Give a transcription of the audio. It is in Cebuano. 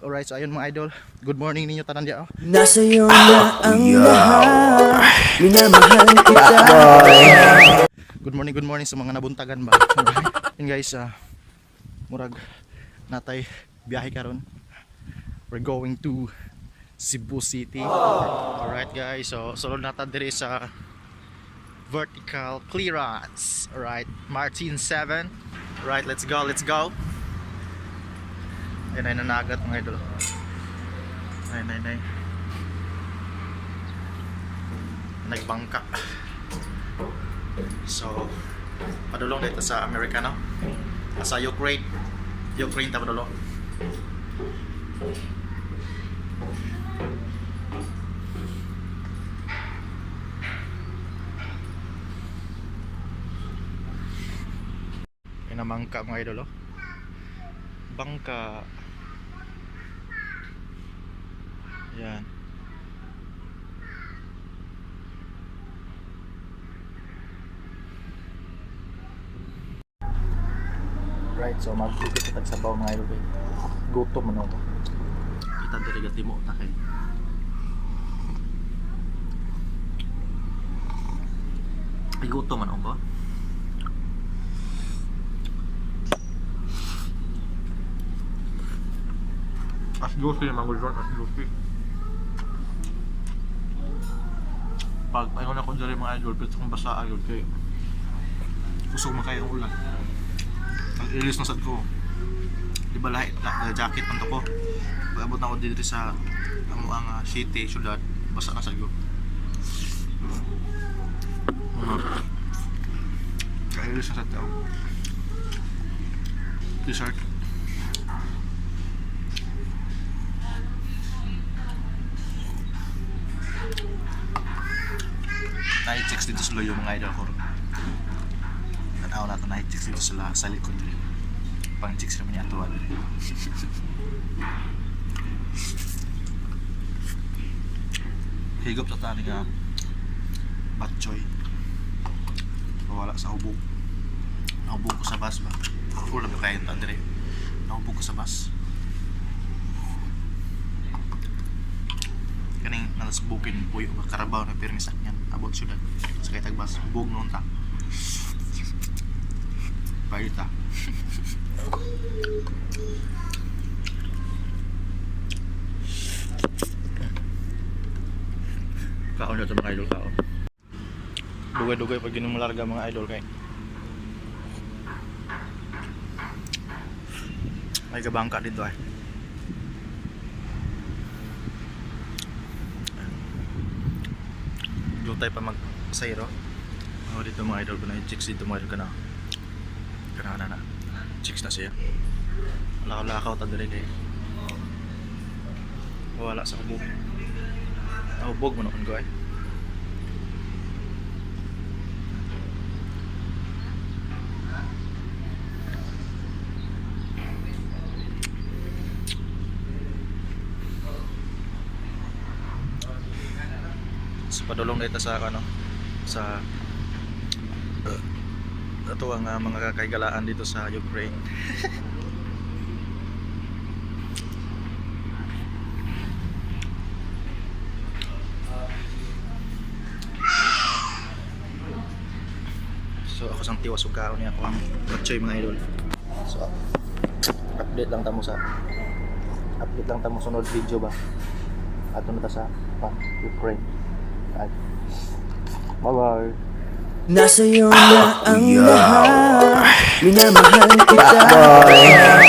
Alright, so ayun mga idol. Good morning ninyo tanan diya. Oh. Nasa iyo na ang lahat. Minamahal kita. Good morning sa mga nabuntagan ba. Alright. Yun guys, murag natay biyahe karon. We're going to Cebu City. Alright guys, so sulod nata diri sa vertical clearance. Alright, Martin 7. Alright, let's go, let's go. Ayun ay nanagat mga idol. Ayun ay ay. Nagbangka. So, padulong dito sa Amerika, no? Sa Ukraine. Ukraine ta padulong. Yan ang bangka mga idol, oh. Bangka. Yan. Right, so magluto sa tagsabaw mga idol kay gutom man ako. Kita diri gatimo ta kay. Ay gutom man ako. As juicy naman gud as juicy. Pag paingon ako diri mga idol, pero kung basa agad kay kusog man kayo ang ulan. Ang ilis na sad ko. Di ba lahi na jacket man to ko. Pag abot na ako dito sa amo ang city, syudad, basa na sad ko. Kailis na sad tao. Dessert. Night chicks dito sa Loyo mga idol ko. Tanaw na to night chicks dito sila sa likod diri. Pang chicks naman niya atuwa diri. Higop sa tani nga batchoy. Wala sa hubog. Nahubog ko sa bus ba. Full na ba kayo ta diri. Nahubog ko sa bus. Kaning nalas bukin puyo ba karabaw na pirmi sakyan abot syudad sa kay tagbas hubog noon ta. Paita. Kaon na ito mga idol, kaon. Dugay-dugay pag ginom larga mga idol kay. May gabangka dito ay. Jutay pa mag sayro. Oh, dito mga idol ko na chicks dito mga idol ka na. Kana na na. Chicks na siya. Lakaw-lakaw ta diri kay. Wala sa hubog. Nahubog mo noon ko ay. So padulong dito sa ano sa ito ang mga kakaigalaan dito sa Ukraine. So ako sang tiwas ug kaon niya ako ang batchoy mga idol. So update lang tamo sa update lang tamo sunod video ba. Ato na ta sa pa, Ukraine. Ay. Bye bye. Nasa iyo na ang lahat. Minamahal kita.